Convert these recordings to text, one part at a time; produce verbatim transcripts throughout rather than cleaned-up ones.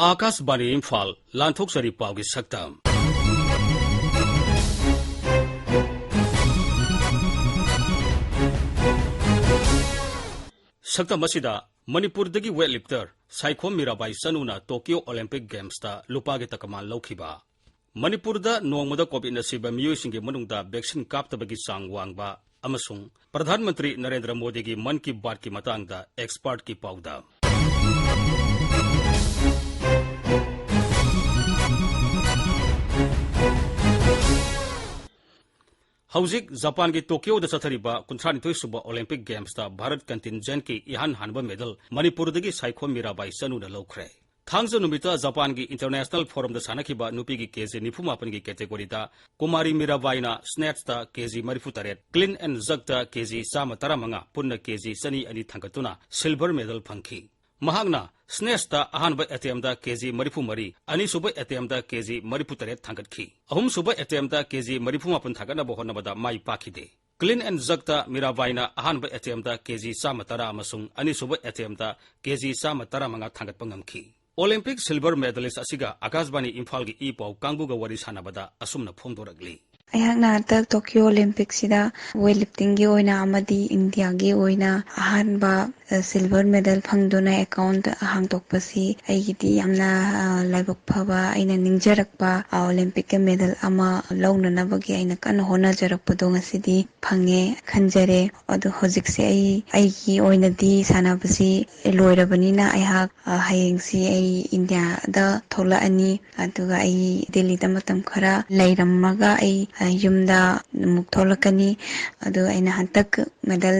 ꯑꯥꯀꯥꯁꯕꯥꯅꯤ ꯏꯝꯐꯥꯜ, ꯂꯥꯟꯊꯣꯛꯆꯔꯤ ꯄꯥꯎꯒꯤ ꯁꯛꯇꯝ꯫ ꯁꯛꯇꯝ ꯑꯁꯤꯗ ꯃꯅꯤꯄꯨꯔꯗꯒꯤ weight lifter ꯁꯥꯏꯈꯣꯝ ꯃꯤꯔꯥꯕꯥꯏ ꯆꯅꯨꯅ ꯇꯣꯀꯤꯌꯣ ꯑꯣꯂꯤꯝꯄꯤꯛ ꯒꯦꯝꯁꯇ ꯂꯨꯄꯥꯒꯤ ꯇꯀꯃꯥꯟ ꯂꯧꯈꯤꯕ, ꯃꯅꯤꯄꯨꯔꯗ ꯅꯣꯡꯃꯗ ꯀꯣꯚꯤꯗꯅ ꯁꯤꯕ ꯃꯤꯑꯣꯏꯁꯤꯡꯒꯤ ꯃꯅꯨꯡꯗ vaccine ꯀꯥꯞꯇꯕꯒꯤ ꯆꯥꯡ ꯋꯥꯡꯕ, ꯑꯃꯁꯨꯡ ꯄ꯭ꯔꯙꯥꯟ ꯃꯟꯇ꯭ꯔꯤ ꯅꯔꯦꯟꯗ꯭ꯔ ꯃꯣꯗꯤꯒꯤ ꯃꯟ ꯀꯤ ꯕꯥꯠꯀꯤ ꯃꯇꯥꯡꯗ expertꯀꯤ ꯄꯥꯎꯗꯝ꯫ ꯍꯧꯖꯤꯛ ꯖꯄꯥꯟꯒꯤ ꯇꯣꯀꯤꯌꯣꯗ ꯆꯠꯊꯔꯤꯕ ꯀꯨꯟꯊ꯭ꯔꯥꯅꯤꯊꯣꯏ ꯁꯨꯕ ꯑꯣꯂꯤꯝꯄꯤꯛ ꯒꯦꯝꯁꯇ ꯚꯥꯔꯠ contingentꯀꯤ ꯏꯍꯥꯟ ꯍꯥꯟꯕ medal ꯃꯅꯤꯄꯨꯔꯗꯒꯤ ꯁꯥꯏꯈꯣꯝ ꯃꯤꯔꯥꯕꯥꯏ ꯆꯅꯨꯅ ꯂꯧꯈ꯭ꯔꯦ꯫ ꯊꯥꯡꯖ ꯅꯨꯃꯤꯠꯇ ꯖꯄꯥꯟꯒꯤ international forumꯗ ꯁꯥꯟꯅꯈꯤꯕ ꯅꯨꯄꯤꯒꯤ ꯀꯦꯖꯤ ꯅꯤꯐꯨ ꯃꯥꯄꯟꯒꯤ categoryꯗ ꯀꯨꯃꯥꯔꯤ ꯃꯤꯔꯥꯕꯥꯏꯅ snatchꯇ ꯀꯦꯖꯤ ꯃꯔꯤꯐꯨ ꯇꯔꯦꯠ, clean and jerkꯇ ꯀꯦꯖꯤ ꯆꯥꯝꯃ ꯇꯔꯥꯃꯉꯥ, ꯄꯨꯟꯅ ꯀꯦꯖꯤ ꯆꯅꯤ ꯑꯅꯤ ꯊꯥꯡꯒꯠꯇꯨꯅ silver medal ꯐꯪꯈꯤ꯫ ꯃꯍꯥꯛꯅ snatchꯇ ꯑꯍꯥꯟꯕ attemptꯇ ꯀꯦꯖꯤ ꯃꯔꯤꯐꯨ ꯃꯔꯤ, ꯑꯅꯤꯁꯨꯕ attemptꯇ ꯀꯦꯖꯤ ꯃꯔꯤꯐꯨ ꯇꯔꯦꯠ ꯊꯥꯡꯒꯠꯈꯤ꯫ ꯑꯍꯨꯝꯁꯨꯕ attemptꯇ ꯀꯦꯖꯤ ꯃꯔꯤꯐꯨ ꯃꯥꯄꯟ ꯊꯥꯡꯒꯠꯅꯕ ꯍꯣꯠꯅꯕꯗ ꯃꯥꯏ ꯄꯥꯛꯈꯤꯗꯦ꯫ Clean and jerkꯇ ꯃꯤꯔꯥꯕꯥꯏꯅ ꯑꯍꯥꯟꯕ attemptꯇ ꯀꯦꯖꯤ ꯆꯥꯝꯃ ꯇꯔꯥ ꯑꯃꯁꯨꯡ ꯑꯅꯤꯁꯨꯕ attemptꯇ ꯀꯦꯖꯤ ꯆꯥꯝꯃ ꯇꯔꯥꯃꯉꯥ ꯊꯥꯡꯒꯠꯄ ꯉꯝꯈꯤ꯫ Olympic silver medalist ꯑꯁꯤꯒ ꯑꯥꯀꯥꯁꯕꯥꯅꯤ ꯏꯝꯐꯥꯜꯒꯤ ꯏ ꯄꯥꯎ ꯀꯥꯡꯕꯨꯒ ꯋꯥꯔꯤ ꯁꯥꯟꯅꯕꯗ ꯑꯁꯨꯝꯅ ꯐꯣꯡꯗꯣꯔꯛꯂꯤ꯫ ꯑꯩꯍꯥꯛꯅ ꯍꯟꯗꯛ ꯇꯣꯀꯤꯌꯣ ꯑꯣꯂꯤꯝꯄꯤꯛꯁꯤꯗ weight liftingꯒꯤ ꯑꯣꯏꯅ ꯑꯃꯗꯤ ꯏꯟꯗꯤꯌꯥꯒꯤ ꯑꯣꯏꯅ ꯑꯍꯥꯟꯕ, ꯑ, silver medal ꯐꯪꯗꯨꯅ account ꯍꯥꯡꯗꯣꯛꯄꯁꯤ ꯑꯩꯒꯤꯗꯤ ꯌꯥꯝꯅ, ꯑ, ꯂꯥꯏꯕꯛ ꯐꯕ, ꯑꯩꯅ ꯅꯤꯡꯖꯔꯛꯄ, ꯑ, ꯑꯣꯂꯤꯝꯄꯤꯛꯀꯤ medal ꯑꯃ ꯂꯧꯅꯅꯕꯒꯤ ꯑꯩꯅ ꯀꯟꯅ ꯍꯣꯠꯅꯖꯔꯛꯄꯗꯣ ꯉꯁꯤꯗꯤ ꯐꯪꯉꯦ ꯈꯟꯖꯔꯦ꯫ ꯑꯗꯣ ꯍꯧꯖꯤꯛꯁꯦ ꯑꯩ, ꯑꯩꯒꯤ ꯑꯣꯏꯅꯗꯤ ꯁꯥꯟꯅꯕꯁꯤ ꯂꯣꯏꯔꯕꯅꯤꯅ ꯑꯩꯍꯥꯛ, ꯑ, ꯍꯌꯦꯡꯁꯤ ꯑꯩ ꯏꯟꯗꯤꯌꯥꯗ ꯊꯣꯛꯂꯛꯑꯅꯤ꯫ ꯑꯗꯨꯒ ꯑꯩ ꯗꯦꯜꯂꯤꯗ ꯃꯇꯝ ꯈꯔ ꯂꯩꯔꯝꯃꯒ ꯑꯩ, ꯑ, ꯌꯨꯝꯗ ꯑꯃꯨꯛ ꯊꯣꯛꯂꯛꯀꯅꯤ꯫ ꯑꯗꯨ ꯑꯩꯅ ꯍꯟꯗꯛ medal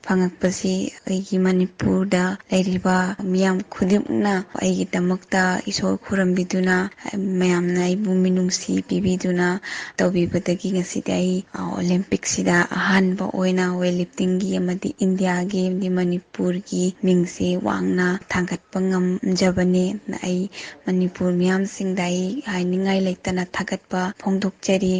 ꯐꯪꯉꯛꯄꯁꯤ ꯑꯩꯒꯤ ꯃꯅꯤꯄꯨꯔꯗ ꯂꯩꯔꯤꯕ ꯃꯤꯌꯥꯝ ꯈꯨꯗꯤꯡꯃꯛꯅ ꯑꯩꯒꯤꯗꯃꯛꯇ ꯏꯁꯣꯔ ꯈꯨꯔꯨꯝꯕꯤꯗꯨꯅ, ꯃꯌꯥꯝꯅ ꯑꯩꯕꯨ ꯃꯤꯅꯨꯡꯁꯤ ꯄꯤꯕꯤꯗꯨꯅ ꯇꯧꯕꯤꯕꯗꯒꯤ ꯉꯁꯤꯗꯤ ꯑꯩ, ꯑ, ꯑꯣꯂꯤꯝꯄꯤꯛꯁꯤꯗ ꯑꯍꯥꯟꯕ ꯑꯣꯏꯅ weight liftingꯒꯤ ꯑꯃꯗꯤ ꯏꯟꯗꯤꯌꯥꯒꯤ ꯑꯃꯗꯤ ꯃꯅꯤꯄꯨꯔꯒꯤ ꯃꯤꯡꯁꯦ ꯋꯥꯡꯅ ꯊꯥꯡꯒꯠꯄ ꯉꯝꯖꯕꯅꯦ꯫ ꯑꯩ ꯃꯅꯤꯄꯨꯔ ꯃꯤꯌꯥꯝꯁꯤꯡꯗ ꯑꯩ ꯍꯥꯏꯅꯤꯡꯉꯥꯏ ꯂꯩꯇꯅ ꯊꯥꯒꯠꯄ ꯐꯣꯡꯗꯣꯛꯆꯔꯤ꯫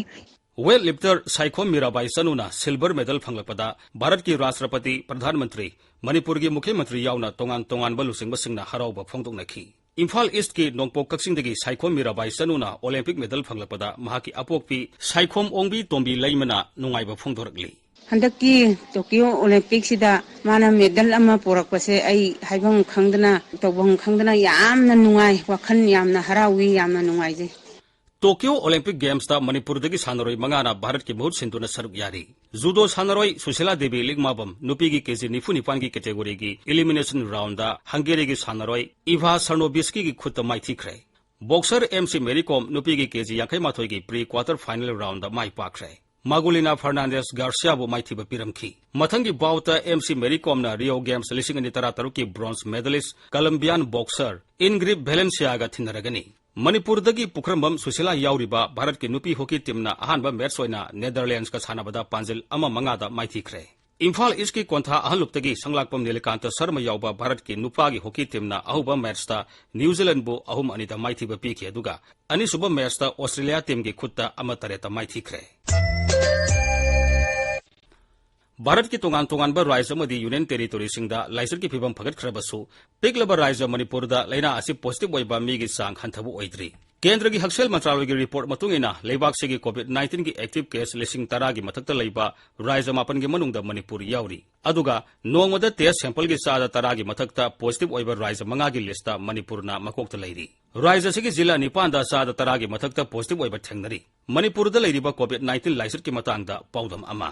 Weight lifter Saikhom Mirabai ꯆꯅꯨꯅ silver medal ꯐꯪꯂꯛꯄꯗ ꯚꯥꯔꯠꯀꯤ ꯔꯥꯁꯇ꯭ꯔꯄꯇꯤ, ꯄ꯭ꯔꯙꯥꯟ ꯃꯟꯇ꯭ꯔꯤ, ꯃꯅꯤꯄꯨꯔꯒꯤ ꯃꯨꯈ꯭ꯌ ꯃꯟꯇ꯭ꯔꯤ ꯌꯥꯎꯅ ꯇꯣꯉꯥꯟ ꯇꯣꯉꯥꯟꯕ ꯂꯨꯆꯤꯡꯕꯁꯤꯡꯅ ꯍꯔꯥꯎꯕ ꯐꯣꯡꯗꯣꯛꯅꯈꯤ꯫ ꯏꯝꯐꯥꯜ ꯏꯁ꯭ꯠꯀꯤ ꯅꯣꯡꯄꯣꯛ ꯀꯛꯆꯤꯡꯗꯒꯤ ꯁꯥꯏꯈꯣꯝ ꯃꯤꯔꯥꯕꯥꯏ ꯆꯅꯨꯅ ꯑꯣꯂꯦꯝꯄꯤꯛ ꯃꯦꯗꯜ ꯐꯪꯂꯛꯄꯗ ꯃꯍꯥꯛꯀꯤ ꯑꯄꯣꯛꯄꯤ ꯁꯥꯏꯈꯣꯝ ꯑꯣꯡꯕꯤ ꯇꯣꯝꯕꯤ ꯂꯩꯃꯅ ꯅꯨꯡꯉꯥꯏꯕ ꯐꯣꯡꯗꯣꯔꯛꯂꯤ꯫ ꯍꯟꯗꯛꯀꯤ ꯇꯣꯀꯤꯌꯣ ꯑꯣꯂꯦꯝꯄꯤꯛꯁꯤꯗ ꯃꯥꯅ ꯃꯦꯗꯜ ꯑꯃ ꯄꯨꯔꯛꯄꯁꯦ ꯑꯩ ꯍꯥꯏꯐꯝ ꯈꯪꯗꯅ, ꯇꯧꯐꯝ ꯈꯪꯗꯅ ꯌꯥꯝꯅ ꯅꯨꯡꯉꯥꯏ, ꯋꯥꯈꯜ ꯌꯥꯝꯅ ꯍꯔꯥꯎꯏ, ꯌꯥꯝꯅ ꯅꯨꯡꯉꯥꯏꯖꯩ꯫ ꯇꯣꯀꯤꯌꯣ ꯑꯣꯂꯦꯝꯄꯤꯛ ꯒꯦꯝꯁꯇ ꯃꯅꯤꯄꯨꯔꯗꯒꯤ ꯁꯥꯟꯅꯔꯣꯏ ꯃꯉꯥꯅ ꯚꯥꯔꯠꯀꯤ ꯃꯍꯨꯠ ꯁꯤꯟꯗꯨꯅ ꯁꯔꯨꯛ ꯌꯥꯔꯤ꯫ ꯖꯨꯗꯣ ꯁꯥꯟꯅꯔꯣꯏ ꯁꯨꯁꯤꯂꯥ ꯗꯦꯕꯤ ꯂꯤꯛꯃꯥꯕꯝ ꯅꯨꯄꯤꯒꯤ ꯀꯦꯖꯤ ꯅꯤꯐꯨ ꯅꯤꯄꯥꯟꯒꯤ ꯀꯦꯇꯦꯒꯣꯔꯤꯒꯤ ꯏꯂꯤꯃꯤꯅꯦꯁꯟ ꯔꯥꯎꯟꯗ ꯍꯪꯒꯦꯔꯤꯒꯤ ꯁꯥꯟꯅꯔꯣꯏ ꯏꯚꯥ ꯁꯔꯅꯣꯕꯤꯁꯀꯤꯒꯤ ꯈꯨꯠꯇ ꯃꯥꯏꯊꯤꯈ꯭ꯔꯦ꯫ ꯕꯣꯛꯁꯔ ꯑꯦꯝ ꯁꯤ ꯃꯦꯔꯤ ꯀꯣꯝ ꯅꯨꯄꯤꯒꯤ ꯀꯦꯖꯤ ꯌꯥꯡꯈꯩ ꯃꯥꯊꯣꯏꯒꯤ ꯄ꯭ꯔꯤ ꯀ꯭ꯋꯥꯇꯔ ꯐꯥꯏꯅꯦꯜ ꯔꯥꯎꯟꯗ ꯃꯥꯏ ꯄꯥꯛꯈ꯭ꯔꯦ꯫ ꯃꯥꯒꯨꯂꯤꯅꯥ ꯐꯔꯅꯥꯟꯗꯦꯁ ꯒꯥꯔꯁꯤꯌꯥꯕꯨ ꯃꯥꯏꯊꯤꯕ ꯄꯤꯔꯝꯈꯤ꯫ ꯃꯊꯪꯒꯤ ꯕꯥꯎꯠꯇ ꯑꯦꯝ ꯁꯤ ꯃꯦꯔꯤ ꯀꯣꯝꯅ ꯔꯤꯑꯣ ꯒꯦꯝꯁ ꯂꯤꯁꯤꯡ ꯑꯅꯤ ꯇꯔꯥ ꯇꯔꯨꯛꯀꯤ ꯕ꯭ꯔꯣꯟꯖ ꯃꯦꯗꯥꯂꯤꯁ꯭ꯠ ꯀꯂꯝꯕꯤꯌꯥꯟ ꯕꯣꯛꯁꯔ ꯏꯟꯒ꯭ꯔꯤꯞ ꯚꯦꯂꯦꯟꯁꯤꯌꯥꯒ ꯊꯤꯟꯅꯔꯒꯅꯤ꯫ ꯃꯅꯤꯄꯨꯔꯗꯒꯤ ꯄꯨꯈ꯭ꯔꯝꯕꯝ ꯁꯨꯁꯤꯂꯥ ꯌꯥꯎꯔꯤꯕ ꯚꯥꯔꯠꯀꯤ ꯅꯨꯄꯤ ꯍꯣꯀꯤ ꯇꯤꯝꯅ ꯑꯍꯥꯟꯕ ꯃꯦꯆ ꯑꯣꯏꯅ ꯅꯦꯗꯔꯂꯦꯟꯁꯀ ꯁꯥꯟꯅꯕꯗ ꯄꯥꯟꯖꯤꯜ ꯑꯃ ꯃꯉꯥꯗ ꯃꯥꯏꯊꯤꯈ꯭ꯔꯦ꯫ ꯏꯝꯐꯥꯜ ꯏꯁ꯭ꯠꯀꯤ ꯀꯣꯟꯊꯥ ꯑꯍꯜꯂꯨꯞꯇꯒꯤ ꯁꯪꯂꯥꯛꯄꯝ ꯅꯤꯂꯤꯀꯥꯟꯇ ꯁꯔꯃ ꯌꯥꯎꯕ ꯚꯥꯔꯠꯀꯤ ꯅꯨꯄꯥꯒꯤ ꯍꯣꯀꯤ ꯇꯤꯝꯅ ꯑꯍꯧꯕ ꯃꯦꯆꯇ ꯅ꯭ꯌꯨ ꯖꯤꯂꯦꯟꯗꯕꯨ ꯑꯍꯨꯝ ꯑꯅꯤꯗ ꯃꯥꯏꯊꯤꯕ ꯄꯤꯈꯤ, ꯑꯗꯨꯒ ꯑꯅꯤꯁꯨꯕ ꯃꯦꯆꯇ ꯑꯣꯁꯇ꯭ꯔꯦꯂꯤꯌꯥ ꯇꯤꯝꯒꯤ ꯈꯨꯠꯇ ꯑꯃ ꯇꯔꯦꯠꯇ ꯃꯥꯏꯊꯤꯈ꯭ꯔꯦ꯫ ꯚꯥꯔꯠꯀꯤ ꯇꯣꯉꯥꯟ ꯇꯣꯉꯥꯟꯕ ꯔꯥꯏꯖ ꯑꯃꯗꯤ ꯌꯨꯅꯤꯌꯟ ꯇꯦꯔꯤꯇꯣꯔꯤꯁꯤꯡꯗ ꯂꯥꯏꯆꯠꯀꯤ ꯐꯤꯕꯝ ꯐꯒꯠꯈ꯭ꯔꯕꯁꯨ, ꯄꯤꯛꯂꯕ ꯔꯥꯏꯖ ꯃꯅꯤꯄꯨꯔꯗ ꯂꯥꯏꯅꯥ ꯑꯁꯤ ꯄꯣꯖꯤꯇꯤꯚ ꯑꯣꯏꯕ ꯃꯤꯒꯤ ꯆꯥꯡ ꯍꯟꯊꯕ ꯑꯣꯏꯗ꯭ꯔꯤ꯫ ꯀꯦꯟꯗ꯭ꯔꯒꯤ ꯍꯛꯁꯦꯜ ꯃꯟꯇ꯭ꯔꯥꯂꯣꯏꯒꯤ ꯔꯤꯄꯣꯔꯠ ꯃꯇꯨꯡ ꯏꯟꯅ, ꯂꯩꯕꯥꯛꯁꯤꯒꯤ ꯀꯣꯚꯤꯗ ꯅꯥꯏꯟꯇꯤꯟꯒꯤ ꯑꯦꯛꯇꯤꯚ ꯀꯦꯁ ꯂꯤꯁꯤꯡ ꯇꯔꯥꯒꯤ ꯃꯊꯛꯇ ꯂꯩꯕ ꯔꯥꯏꯖ ꯃꯥꯄꯟꯒꯤ ꯃꯅꯨꯡꯗ ꯃꯅꯤꯄꯨꯔ ꯌꯥꯎꯔꯤ꯫ ꯑꯗꯨꯒ ꯅꯣꯡꯃꯗ ꯇꯦꯁ ꯁꯦꯝꯄꯜꯒꯤ ꯆꯥꯗ ꯇꯔꯥꯒꯤ ꯃꯊꯛꯇ ꯄꯣꯖꯤꯇꯤꯚ ꯑꯣꯏꯕ ꯔꯥꯏꯖ ꯃꯉꯥꯒꯤ ꯂꯤꯁꯇ ꯃꯅꯤꯄꯨꯔꯅ ꯃꯀꯣꯛꯇ ꯂꯩꯔꯤ꯫ ꯔꯥꯏꯖ ꯑꯁꯤꯒꯤ ꯖꯤꯂꯥ ꯅꯤꯄꯥꯟꯗ ꯆꯥꯗ ꯇꯔꯥꯒꯤ ꯃꯊꯛꯇ ꯄꯣꯖꯤꯇꯤꯚ ꯑꯣꯏꯕ ꯊꯦꯡꯅꯔꯤ꯫ ꯃꯅꯤꯄꯨꯔꯗ ꯂꯩꯔꯤꯕ ꯀꯣꯚꯤꯗ ꯅꯥꯏꯟꯇꯤꯟ ꯂꯥꯏꯆꯠꯀꯤ ꯃꯇꯥꯡꯗ ꯄꯥꯎꯗꯝ ꯑꯃ꯫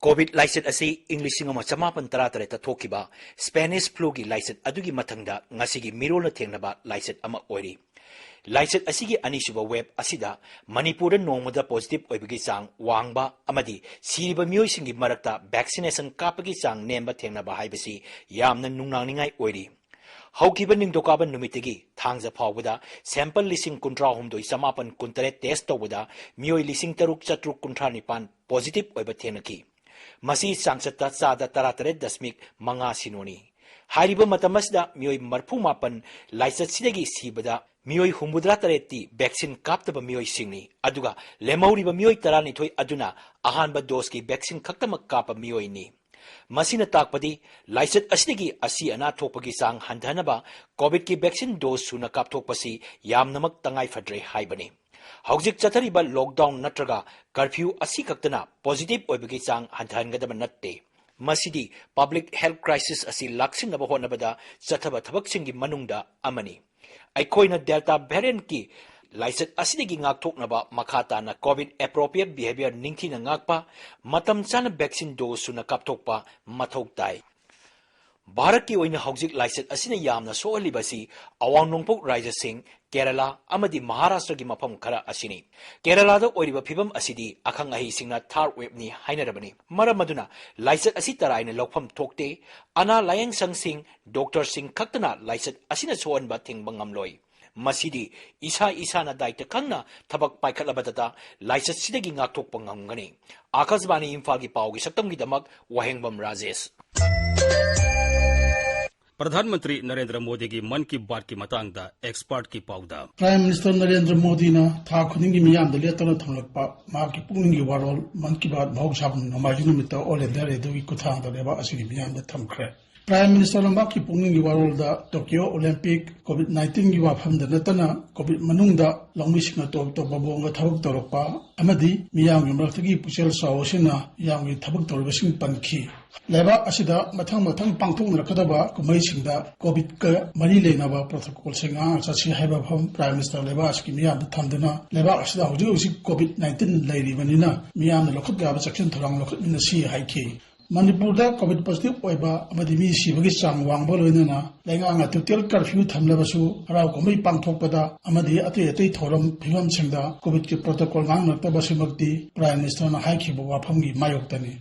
ꯀꯣꯚꯤꯗ ꯂꯥꯏꯆꯠ ꯑꯁꯤ ꯏꯪ ꯂꯤꯁꯤꯡ ꯑꯃ ꯆꯃꯥꯄꯟ ꯇꯔꯥ ꯇꯔꯦꯠꯇ ꯊꯣꯛꯈꯤꯕ ꯁ꯭ꯄꯦꯅꯤꯁ ꯐ꯭ꯂꯨꯒꯤ ꯂꯥꯏꯆꯠ ꯑꯗꯨꯒꯤ ꯃꯊꯪꯗ ꯉꯁꯤꯒꯤ ꯃꯤꯔꯣꯜꯅ ꯊꯦꯡꯅꯕ ꯂꯥꯏꯆꯠ ꯑꯃ ꯑꯣꯏꯔꯤ꯫ ꯂꯥꯏꯆꯠ ꯑꯁꯤꯒꯤ ꯑꯅꯤꯁꯨꯕ ꯋꯦꯕ ꯑꯁꯤꯗ ꯃꯅꯤꯄꯨꯔꯗ ꯅꯣꯡꯃꯗ ꯄꯣꯖꯤꯇꯤꯚ ꯑꯣꯏꯕꯒꯤ ꯆꯥꯡ ꯋꯥꯡꯕ ꯑꯃꯗꯤ ꯁꯤꯔꯤꯕ ꯃꯤꯑꯣꯏꯁꯤꯡꯒꯤ ꯃꯔꯛꯇ ꯚꯦꯛꯁꯤꯅꯦꯁꯟ ꯀꯥꯞꯄꯒꯤ ꯆꯥꯡ ꯅꯦꯝꯕ ꯊꯦꯡꯅꯕ ꯍꯥꯏꯕꯁꯤ ꯌꯥꯝꯅ ꯅꯨꯡꯅꯥꯡꯅꯤꯡꯉꯥꯏ ꯑꯣꯏꯔꯤ꯫ ꯍꯧꯈꯤꯕ ꯅꯤꯡꯊꯧꯀꯥꯕ ꯅꯨꯃꯤꯠꯇꯒꯤ ꯊꯥꯡꯖ ꯐꯥꯎꯕꯗ ꯁꯦꯝꯄꯜ ꯂꯤꯁꯤꯡ ꯀꯨꯟꯊ꯭ꯔꯥꯍꯨꯝꯗꯣꯏ ꯆꯃꯥꯄꯟ ꯀꯨꯟꯇꯔꯦꯠ ꯇꯦꯁ ꯇꯧꯕꯗ ꯃꯤꯑꯣꯏ ꯂꯤꯁꯤꯡ ꯇꯔꯨꯛ ꯆꯥꯇ꯭ꯔꯨꯛ ꯀꯨꯟꯊ꯭ꯔꯥ ꯅꯤꯄꯥꯟ ꯄꯣꯖꯤꯇꯤꯚ ꯑꯣꯏꯕ ꯊꯦꯡꯅꯈꯤ꯫ ꯃꯁꯤ ꯆꯥꯡꯆꯠꯇ ꯆꯥꯗ ꯇꯔꯥꯇꯔꯦꯠ ꯗꯁꯃꯤꯛ ꯃꯉꯥ ꯁꯤꯅꯣꯅꯤ꯫ ꯍꯥꯏꯔꯤꯕ ꯃꯇꯝ ꯑꯁꯤꯗ ꯃꯤꯑꯣꯏ ꯃꯔꯤꯐꯨ ꯃꯥꯄꯟ ꯂꯥꯏꯆꯠꯁꯤꯗꯒꯤ ꯁꯤꯕꯗ ꯃꯤꯑꯣꯏ ꯍꯨꯝꯐꯨꯇꯔꯥ ꯇꯔꯦꯠꯇꯤ ꯚꯦꯛꯁꯤꯟ ꯀꯥꯞꯇꯕ ꯃꯤꯑꯣꯏꯁꯤꯡꯅꯤ, ꯑꯗꯨꯒ ꯂꯦꯝꯍꯧꯔꯤꯕ ꯃꯤꯑꯣꯏ ꯇꯔꯥꯅꯤꯊꯣꯏ ꯑꯗꯨꯅ ꯑꯍꯥꯟꯕ ꯗꯣꯁꯀꯤ ꯚꯦꯛꯁꯤꯟ ꯈꯛꯇꯃꯛ ꯀꯥꯞꯄ ꯃꯤꯑꯣꯏꯅꯤ꯫ ꯃꯁꯤꯅ ꯇꯥꯛꯄꯗꯤ ꯂꯥꯏꯆꯠ ꯑꯁꯤꯗꯒꯤ ꯑꯁꯤ ꯑꯅꯥ ꯊꯣꯛꯄꯒꯤ ꯆꯥꯡ ꯍꯟꯊꯅꯕ ꯀꯣꯚꯤꯗꯀꯤ ꯚꯦꯛꯁꯤꯟ ꯗꯣꯁ ꯁꯨꯅ ꯀꯥꯞꯊꯣꯛꯄꯁꯤ ꯌꯥꯝꯅꯃꯛ ꯇꯉꯥꯏ ꯐꯗ꯭ꯔꯦ ꯍꯥꯏꯕꯅꯤ꯫ ꯍꯧꯖꯤꯛ ꯆꯠꯊꯔꯤꯕ ꯂꯣꯛꯗꯥꯎꯟ ꯅꯠꯇ꯭ꯔꯒ ꯀꯔꯐ꯭ꯌꯨ ꯑꯁꯤꯈꯛꯇꯅ ꯄꯣꯖꯤꯇꯤꯚ ꯑꯣꯏꯕꯒꯤ ꯆꯥꯡ ꯍꯟꯊꯍꯟꯒꯗꯕ ꯅꯠꯇꯦ꯫ ꯃꯁꯤꯗꯤ ꯄꯕ꯭ꯂꯤꯛ ꯍꯦꯜꯊ ꯀ꯭ꯔꯥꯏꯁꯤꯁ ꯑꯁꯤ ꯂꯥꯛꯁꯤꯟꯅꯕ ꯍꯣꯠꯅꯕꯗ ꯆꯠꯊꯕ ꯊꯕꯛꯁꯤꯡꯒꯤ ꯃꯅꯨꯡꯗ ꯑꯃꯅꯤ꯫ ꯑꯩꯈꯣꯏꯅ ꯗꯦꯜꯇꯥ ꯚꯦꯔꯤꯌꯟꯠꯀꯤ ꯂꯥꯏꯆꯠ ꯑꯁꯤꯗꯒꯤ ꯉꯥꯛꯊꯣꯛꯅꯕ ꯃꯈꯥ ꯇꯥꯅ ꯀꯣꯚꯤꯗ ꯑꯦꯄ꯭ꯔꯣꯄ꯭ꯔꯤꯌꯦꯠ ꯕꯤꯍꯦꯕꯤꯌꯔ ꯅꯤꯡꯊꯤꯅ ꯉꯥꯛꯄ, ꯃꯇꯝ ꯆꯥꯅ ꯚꯦꯛꯁꯤꯟ ꯗꯣꯁ ꯁꯨꯅ ꯀꯥꯞꯊꯣꯛꯄ ꯃꯊꯧ ꯇꯥꯏ꯫ ꯚꯥꯔꯠꯀꯤ ꯑꯣꯏꯅ ꯍꯧꯖꯤꯛ ꯂꯥꯏꯆꯠ ꯑꯁꯤꯅ ꯌꯥꯝꯅ ꯁꯣꯛꯍꯜꯂꯤꯕ ꯑꯁꯤ ꯑꯋꯥꯡ ꯅꯣꯡꯄꯣꯛ ꯔꯥꯖ꯭ꯌꯁꯤꯡ, ꯀꯦꯔꯂꯥ ꯑꯃꯗꯤ ꯃꯍꯥꯔꯥꯁꯇ꯭ꯔꯒꯤ ꯃꯐꯝ ꯈꯔ ꯑꯁꯤꯅꯤ꯫ ꯀꯦꯔꯂꯥꯗ ꯑꯣꯏꯔꯤꯕ ꯐꯤꯚꯝ ꯑꯁꯤꯗꯤ ꯑꯈꯪ ꯑꯍꯩꯁꯤꯡꯅ ꯊꯥꯔꯗ ꯋꯦꯚꯅꯤ ꯍꯥꯏꯅꯔꯕꯅꯤ꯫ ꯃꯔꯝ ꯑꯗꯨꯅ ꯂꯥꯏꯆꯠ ꯑꯁꯤ ꯇꯔꯥꯏꯅ ꯂꯧꯐꯝ ꯊꯣꯛꯇꯦ꯫ ꯑꯅꯥ ꯂꯥꯌꯦꯡ ꯁꯪꯁꯤꯡ, ꯗꯣꯛꯇꯔꯁꯤꯡ ꯈꯛꯇꯅ ꯂꯥꯏꯆꯠ ꯑꯁꯤꯅ ꯁꯣꯛꯍꯟꯕ ꯊꯤꯡꯕ ꯉꯝꯂꯣꯏ꯫ ꯃꯁꯤꯗꯤ ꯏꯁꯥ ꯏꯁꯥꯅ ꯗꯥꯏꯇ ꯈꯪꯅ ꯊꯕꯛ ꯄꯥꯏꯈꯠꯂꯕꯗꯇ ꯂꯥꯏꯆꯠꯁꯤꯗꯒꯤ ꯉꯥꯛꯊꯣꯛꯄ ꯉꯝꯒꯅꯤ꯫ ꯑꯥꯀꯥꯁꯕꯥꯅꯤ ꯏꯝꯐꯥꯜꯒꯤ ꯄꯥꯎꯒꯤ ꯁꯛꯇꯝꯒꯤꯗꯃꯛ ꯋꯥꯍꯦꯡꯕꯝ ꯔꯥꯖꯦꯁ꯫ ꯄ꯭ꯔꯙꯥꯟ ꯃꯟꯇ꯭ꯔꯤ ꯅꯔꯦꯟꯗ꯭ꯔ ꯃꯣꯗꯤꯒꯤ ꯃꯟ ꯀꯤ ꯕꯥꯠꯀꯤ ꯃꯇꯥꯡꯗ ꯑꯦꯛꯁꯄꯔꯠꯀꯤ ꯄꯥꯎꯗ꯫ ꯄ꯭ꯔꯥꯏꯝ ꯃꯤꯅꯤꯁꯇꯔ ꯅꯔꯦꯟꯗ꯭ꯔ ꯃꯣꯗꯤꯅ ꯊꯥ ꯈꯨꯗꯤꯡꯒꯤ ꯃꯤꯌꯥꯝꯗ ꯂꯦꯞꯇꯅ ꯊꯝꯂꯛꯄ ꯃꯍꯥꯛꯀꯤ ꯄꯨꯛꯅꯤꯡꯒꯤ ꯋꯥꯔꯣꯜ ꯃꯟ ꯀꯤ ꯕꯥꯠ ꯃꯍꯧꯁꯥꯒꯨꯝ ꯅꯣꯡꯃꯥꯏꯖꯤꯡ ꯅꯨꯃꯤꯠꯇ ꯑꯣꯜ ꯏꯟꯗꯤꯌꯥ ꯔꯦꯗꯤꯑꯣꯒꯤ ꯈꯨꯠꯊꯥꯡꯗ ꯂꯩꯕꯥꯛ ꯑꯁꯤꯒꯤ ꯃꯤꯌꯥꯝꯗ ꯊꯝꯈ꯭ꯔꯦ꯫ ꯄ꯭ꯔꯥꯏꯝ ꯃꯤꯅꯤꯁꯇꯔꯅ ꯃꯍꯥꯛꯀꯤ ꯄꯨꯛꯅꯤꯡꯒꯤ ꯋꯥꯔꯣꯜꯗ ꯇꯣꯀꯤꯌꯣ ꯑꯣꯂꯦꯝꯄꯤꯛ, ꯀꯣꯚꯤꯗ ꯅꯥꯏꯟꯇꯤꯟꯒꯤ ꯋꯥꯐꯝꯗ ꯅꯠꯇꯅ ꯀꯣꯚꯤꯗ ꯃꯅꯨꯡꯗ ꯂꯧꯃꯤꯁꯤꯡꯅ ꯇꯣꯞ ꯇꯣꯞꯄ ꯃꯑꯣꯡꯗ ꯊꯕꯛ ꯇꯧꯔꯛꯄ ꯑꯃꯗꯤ ꯃꯤꯌꯥꯝꯒꯤ ꯃꯔꯛꯇꯒꯤ ꯄꯨꯛꯆꯦꯜ ꯆꯥꯎꯕꯁꯤꯡꯅ ꯃꯤꯌꯥꯝꯒꯤ ꯊꯕꯛ ꯇꯧꯔꯤꯕꯁꯤꯡ ꯄꯟꯈꯤ꯫ ꯂꯩꯕꯥꯛ ꯑꯁꯤꯗ ꯃꯊꯪ ꯃꯊꯪ ꯄꯥꯡꯊꯣꯛꯅꯔꯛꯀꯗꯕ ꯀꯨꯝꯍꯩꯁꯤꯡꯗ ꯀꯣꯚꯤꯗꯀ ꯃꯔꯤ ꯂꯩꯅꯕ ꯄ꯭ꯔꯣꯇꯣꯀꯣꯜꯁꯤꯡ ꯉꯥꯛꯅ ꯆꯠꯁꯤ ꯍꯥꯏꯕ ꯋꯥꯐꯝ ꯄ꯭ꯔꯥꯏꯝ ꯃꯤꯅꯤꯁꯇꯔ ꯂꯩꯕꯥꯛ ꯑꯁꯤꯒꯤ ꯃꯤꯌꯥꯝꯗ ꯊꯝꯗꯨꯅ ꯂꯩꯕꯥꯛ ꯑꯁꯤꯗ ꯍꯧꯖꯤꯛ ꯍꯧꯖꯤꯛ ꯀꯣꯚꯤꯗ ꯅꯥꯏꯟꯇꯤꯟ ꯂꯩꯔꯤꯕꯅꯤꯅ ꯃꯤꯌꯥꯝꯅ ꯂꯧꯈꯠ ꯌꯥꯕ ꯆꯦꯛꯁꯤꯟ ꯊꯧꯔꯥꯡ ꯂꯧꯈꯠꯃꯤꯟꯅꯁꯤ ꯍꯥꯏꯈꯤ꯫ ꯃꯅꯤꯄꯨꯔꯗ ꯀꯣꯚꯤꯗ ꯄꯣꯖꯤꯇꯤꯚ ꯑꯣꯏꯕ ꯑꯃꯗꯤ ꯃꯤ ꯁꯤꯕꯒꯤ ꯆꯥꯡ ꯋꯥꯡꯕ ꯂꯣꯏꯅꯅ ꯂꯩꯉꯥꯛꯅ ꯇꯣꯇꯦꯜ ꯀꯔꯐ꯭ꯌꯨ ꯊꯝꯂꯕꯁꯨ ꯍꯔꯥꯎ ꯀꯨꯝꯍꯩ ꯄꯥꯡꯊꯣꯛꯄꯗ ꯑꯃꯗꯤ ꯑꯇꯩ ꯑꯇꯩ ꯊꯧꯔꯝ ꯐꯤꯕꯝꯁꯤꯡꯗ ꯀꯣꯚꯤꯗꯀꯤ ꯄ꯭ꯔꯣꯇꯣꯀꯣꯜ ꯉꯥꯛꯅꯔꯛꯇꯕꯁꯤꯃꯛꯇꯤ ꯄ꯭ꯔꯥꯏꯝ ꯃꯤꯅꯤꯁꯇꯔꯅ ꯍꯥꯏꯈꯤꯕ ꯋꯥꯐꯝꯒꯤ ꯃꯥꯌꯣꯛꯇꯅꯤ꯫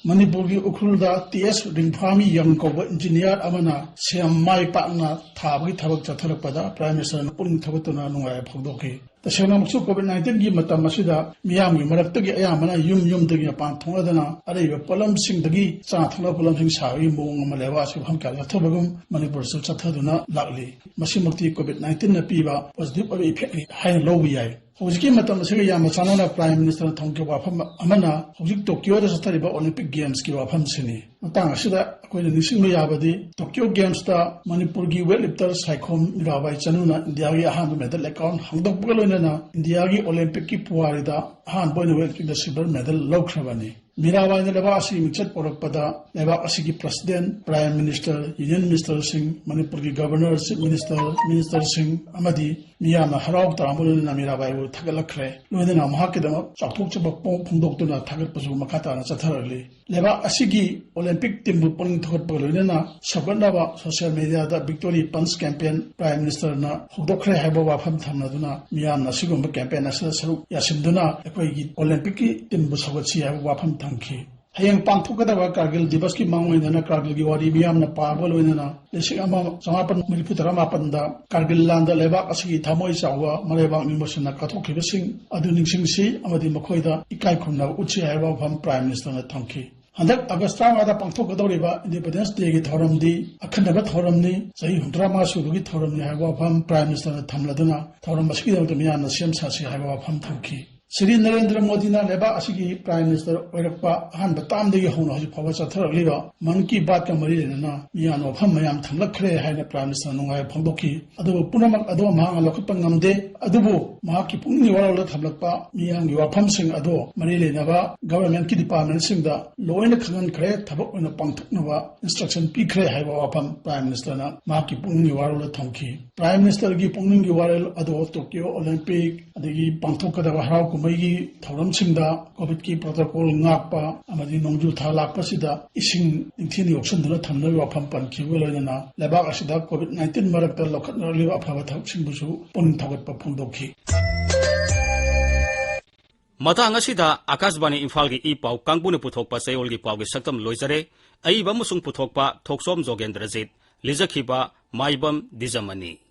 ꯃꯅꯤꯄꯨꯔꯒꯤ ꯎꯈ꯭ꯔꯨꯜꯗ ꯇꯤ ꯑꯦꯁ ꯔꯤꯡꯐꯥꯃꯤ ꯌꯪ ꯀꯧꯕ ꯏꯟꯖꯤꯅꯤꯌꯥꯔ ꯑꯃꯅ ꯁꯦꯝ ꯃꯥꯏ ꯄꯥꯛꯅ ꯊꯥꯕꯒꯤ ꯊꯕꯛ ꯆꯠꯊꯔꯛꯄꯗ ꯄ꯭ꯔꯥꯏꯝ ꯃꯤꯅꯤꯁꯇꯔꯅ ꯄꯨꯛꯅꯤꯡ ꯊꯧꯒꯠꯇꯨꯅ ꯅꯨꯡꯉꯥꯏꯕ ꯐꯣꯡꯗꯣꯛꯈꯤ꯫ ꯇꯁꯦꯡꯅꯃꯛꯁꯨ ꯀꯣꯚꯤꯗ ꯅꯥꯏꯟꯇꯤꯟꯒꯤ ꯃꯇꯝ ꯑꯁꯤꯗ ꯃꯤꯌꯥꯝꯒꯤ ꯃꯔꯛꯇꯒꯤ ꯑꯌꯥꯝꯕꯅ ꯌꯨꯝ ꯌꯨꯝꯗꯒꯤ ꯃꯄꯥꯟ ꯊꯣꯛꯅꯗꯅ ꯑꯔꯩꯕ ꯄꯣꯠꯂꯝꯁꯤꯡꯗꯒꯤ ꯆꯥꯅ ꯊꯛꯅꯕ ꯄꯣꯠꯂꯝꯁꯤꯡ ꯁꯥꯕꯒꯤ ꯃꯑꯣꯡ ꯑꯃ ꯂꯩꯕꯥꯛ ꯑꯁꯤꯒꯤ ꯃꯐꯝ ꯀꯌꯥꯗ ꯆꯠꯊꯕꯒꯨꯝ ꯃꯅꯤꯄꯨꯔꯗꯁꯨ ꯆꯠꯊꯗꯨꯅ ꯂꯥꯛꯂꯤ꯫ ꯃꯁꯤꯃꯛꯇꯤ ꯀꯣꯚꯤꯗ ꯅꯥꯏꯟꯇꯤꯟꯅ ꯄꯤꯕ ꯄꯣꯖꯤꯇꯤꯚ ꯑꯣꯏꯕ ꯏꯐꯦꯛꯅꯤ ꯍꯥꯏꯅ ꯂꯧꯕ ꯌꯥꯏ꯫ ꯍꯧꯖꯤꯛꯀꯤ ꯃꯇꯝ ꯑꯁꯤꯒ ꯌꯥꯝꯅ ꯆꯥꯟꯅꯅ Prime Ministerꯅ ꯊꯝꯈꯤꯕ ꯋꯥꯐꯝ ꯑꯃꯅ ꯍꯧꯖꯤꯛ ꯇꯣꯀꯤꯌꯣꯗ ꯆꯠꯊꯔꯤꯕ Olympicꯀꯤ ꯋꯥꯐꯝꯁꯤꯅꯤ꯫ ꯃꯇꯥꯡ ꯑꯁꯤꯗ ꯑꯩꯈꯣꯏꯅ ꯅꯤꯡꯁꯤꯡꯕ ꯌꯥꯕꯗꯤ, ꯇꯣꯀꯤꯌꯣ ꯒꯦꯝꯁꯇ ꯃꯅꯤꯄꯨꯔꯒꯤ weightlifter ꯁꯥꯏꯈꯣꯝ ꯃꯤꯔꯥꯕꯥꯏ ꯆꯅꯨꯅ ꯏꯟꯗꯤꯌꯥꯒꯤ ꯑꯍꯥꯟꯕ medal account ꯍꯥꯡꯗꯣꯛꯄꯒ ꯂꯣꯏꯅꯅ ꯏꯟꯗꯤꯌꯥꯒꯤ Olympicꯀꯤ ꯄꯨꯋꯥꯔꯤꯗ ꯑꯍꯥꯟꯕ ꯑꯣꯏꯅ weightliftingꯗ silver medal ꯂꯧꯈ꯭ꯔꯕꯅꯤ꯫ ꯃꯤꯔꯥꯕꯥꯏꯅ ꯂꯩꯕꯥꯛ ꯑꯁꯤꯒꯤ ꯃꯤꯡꯆꯠ ꯄꯨꯔꯛꯄꯗ ꯂꯩꯕꯥꯛ ꯑꯁꯤꯒꯤ President, Prime Minister, Union Ministerꯁꯤꯡ, ꯃꯅꯤꯄꯨꯔꯒꯤ Governor, Chief Ministerꯁꯤꯡ ꯑꯃꯗꯤ ꯃꯤꯌꯥꯝꯅ ꯍꯔꯥꯎ ꯇꯔꯥꯝꯕ ꯂꯣꯏꯅꯅ ꯃꯤꯔꯥꯕꯥꯏꯕꯨ ꯊꯥꯒꯠꯂꯛꯈ꯭ꯔꯦ꯫ ꯂꯣꯏꯅꯅ ꯃꯍꯥꯛꯀꯤꯗꯃꯛ ꯆꯥꯎꯊꯣꯛꯆꯕ ꯐꯣꯡ-, ꯐꯣꯡꯗꯣꯛꯇꯨꯅ ꯊꯥꯒꯠꯄꯁꯨ ꯃꯈꯥ ꯇꯥꯅ ꯆꯠꯊꯔꯛꯂꯤ꯫ ꯂꯩꯕꯥꯛ ꯑꯁꯤꯒꯤ Olympic teamꯕꯨ ꯄꯨꯛꯅꯤꯡ ꯊꯧꯒꯠꯄꯒ ꯂꯣꯏꯅꯅ ꯁꯧꯒꯠꯅꯕ social mediaꯗ Victory Punch campaign Prime Ministerꯅ ꯍꯧꯗꯣꯛꯈ꯭ꯔꯦ ꯍꯥꯏꯕ ꯋꯥꯐꯝ ꯊꯝꯂꯗꯨꯅ ꯃꯤꯌꯥꯝꯅ ꯑꯁꯤꯒꯨꯝꯕ campaign ꯑꯁꯤꯗ ꯁꯔꯨꯛ ꯌꯥꯁꯤꯟꯗꯨꯅ ꯑꯩꯈꯣꯏꯒꯤ Olympicꯀꯤ teamꯕꯨ ꯁꯧꯒꯠꯁꯤ ꯍꯥꯏꯕ ꯋꯥꯐꯝ ꯊꯝꯈꯤ꯫ ꯍꯌꯦꯡ ꯄꯥꯡꯊꯣꯛꯀꯗꯕ ꯀꯥꯔꯒꯤꯜ ꯗꯤꯕꯁꯀꯤ ꯃꯥꯡꯑꯣꯏꯅꯅ ꯀꯥꯔꯒꯤꯜꯒꯤ ꯋꯥꯔꯤ ꯃꯤꯌꯥꯝꯅ ꯄꯥꯕ ꯂꯣꯏꯅꯅ ꯂꯤꯁꯤꯡ ꯑꯃ ꯆꯃꯥꯄꯟ ꯃꯔꯤꯐꯨ ꯇꯔꯥ ꯃꯥꯄꯟꯗ ꯀꯥꯔꯒꯤꯜ ꯂꯥꯟꯗ ꯂꯩꯕꯥꯛ ꯑꯁꯤꯒꯤ ꯊꯃꯣꯏ ꯆꯥꯎꯕ ꯃꯔꯩꯕꯥꯛ ꯅꯤꯡꯕꯁꯤꯡꯅ ꯀꯠꯊꯣꯛꯈꯤꯕꯁꯤꯡ ꯑꯗꯨ ꯅꯤꯡꯁꯤꯡꯁꯤ ꯑꯃꯗꯤ ꯃꯈꯣꯏꯗ ꯏꯀꯥꯏ ꯈꯨꯝꯅꯕ ꯎꯠꯁꯤ ꯍꯥꯏꯕ ꯋꯥꯐꯝ Prime Ministerꯅ ꯊꯝꯈꯤ꯫ ꯍꯟꯗꯛ August ꯇꯔꯥꯃꯉꯥꯗ ꯄꯥꯡꯊꯣꯛꯀꯗꯧꯔꯤꯕ Independence Dayꯒꯤ ꯊꯧꯔꯝꯗꯤ ꯑꯈꯟꯅꯕ ꯊꯧꯔꯝꯅꯤ, ꯆꯍꯤ ꯍꯨꯝꯐꯨꯇꯔꯥ ꯃꯉꯥ ꯁꯨꯕꯒꯤ ꯊꯧꯔꯝꯅꯤ ꯍꯥꯏꯕ ꯋꯥꯐꯝ Prime Ministerꯅ ꯊꯝꯂꯗꯨꯅ ꯊꯧꯔꯝ ꯑꯁꯤꯒꯤꯗꯃꯛꯇ ꯃꯤꯌꯥꯝꯅ ꯁꯦꯝ ꯁꯥꯁꯤ ꯍꯥꯏꯕ ꯋꯥꯐꯝ ꯊꯝꯈꯤ꯫ ꯁ꯭ꯔꯤ ꯅꯔꯦꯟꯗ꯭ꯔ ꯃꯣꯗꯤꯅ ꯂꯩꯕꯥꯛ ꯑꯁꯤꯒꯤ Prime Minister ꯑꯣꯏꯔꯛꯄ ꯑꯍꯥꯟꯕ ꯇꯥꯝꯗꯒꯤ ꯍꯧꯅ ꯍꯧꯖꯤꯛ ꯐꯥꯎꯕ ꯆꯠꯊꯔꯛꯂꯤꯕ ꯃꯟ ꯀꯤ ꯕꯥꯠꯀ ꯃꯔꯤ ꯂꯩꯅꯅ ꯃꯤꯌꯥꯝꯅ ꯋꯥꯐꯝ ꯃꯌꯥꯝ ꯊꯝꯂꯛꯈ꯭ꯔꯦ ꯍꯥꯏꯅ Prime Ministerꯅ ꯅꯨꯡꯉꯥꯏꯕ ꯐꯣꯡꯗꯣꯛꯈꯤ꯫ ꯑꯗꯨꯕꯨ ꯄꯨꯝꯅꯃꯛ ꯑꯗꯨ ꯃꯍꯥꯛꯅ ꯂꯧꯈꯠꯄ ꯉꯝꯗꯦ꯫ ꯑꯗꯨꯕꯨ ꯃꯍꯥꯛꯀꯤ ꯄꯨꯛꯅꯤꯡꯒꯤ ꯋꯥꯔꯣꯜꯗ ꯊꯝꯂꯛꯄ ꯃꯤꯌꯥꯝꯒꯤ ꯋꯥꯐꯝꯁꯤꯡ ꯑꯗꯣ ꯃꯔꯤ ꯂꯩꯅꯕ governmentꯀꯤ departmentꯁꯤꯡꯗ ꯂꯣꯏꯅ ꯈꯪꯍꯟꯈ꯭ꯔꯦ, ꯊꯕꯛ ꯑꯣꯏꯅ ꯄꯥꯡꯊꯣꯛꯅꯕ instruction ꯄꯤꯈ꯭ꯔꯦ ꯍꯥꯏꯕ ꯋꯥꯐꯝ Prime Ministerꯅ ꯃꯍꯥꯛꯀꯤ ꯄꯨꯛꯅꯤꯡꯒꯤ ꯋꯥꯔꯣꯜꯗ ꯊꯝꯈꯤ꯫ Prime Ministerꯒꯤ ꯄꯨꯛꯅꯤꯡꯒꯤ ꯋꯥꯔꯣꯜ ꯑꯗꯣ Tokyo Olympic ꯑꯗꯒꯤ ꯄꯥꯡꯊꯣꯛꯀꯗꯕ ꯍꯔꯥꯎ ꯀꯨꯝꯍꯩꯒꯤ ꯊꯧꯔꯝꯁꯤꯡꯗ COVIDꯀꯤ protocol ꯉꯥꯛꯄ ꯑꯃꯗꯤ ꯅꯣꯡꯖꯨ ꯊꯥ ꯂꯥꯛꯄꯁꯤꯗ ꯏꯁꯤꯡ ꯅꯤꯡꯊꯤꯅ ꯌꯣꯛꯁꯤꯟꯗꯨꯅ ꯊꯝꯅꯕꯒꯤ ꯋꯥꯐꯝ ꯄꯟꯈꯤꯕꯒ ꯂꯣꯏꯅꯅ ꯂꯩꯕꯥꯛ ꯑꯁꯤꯗ COVID nineteen ꯃꯔꯛꯇ ꯂꯧꯈꯠꯅꯔꯛꯂꯤꯕ ꯑꯐꯕ ꯊꯕꯛꯁꯤꯡꯕꯨꯁꯨ ꯄꯨꯛꯅꯤꯡ ꯊꯧꯒꯠꯄ ꯐꯣꯡꯗꯣꯛꯈꯤ꯫ ꯃꯇꯥꯡ ꯑꯁꯤꯗ ꯑꯥꯀꯥꯁꯕꯥꯅꯤ ꯏꯝꯐꯥꯜꯒꯤ ꯏ ꯄꯥꯎ ꯀꯥꯡꯕꯨꯅ ꯄꯨꯊꯣꯛꯄ ꯆꯌꯣꯜꯒꯤ ꯄꯥꯎꯒꯤ ꯁꯛꯇꯝ ꯂꯣꯏꯖꯔꯦ꯫ ꯑꯏꯕ ꯑꯃꯁꯨꯡ ꯄꯨꯊꯣꯛꯄ ꯊꯣꯛꯆꯣꯝ ꯖꯣꯒꯦꯟꯗ꯭ꯔꯖꯤꯠ, ꯂꯤꯖꯈꯤꯕ ꯃꯥꯏꯕꯝ ꯗꯤꯖꯃꯅꯤ꯫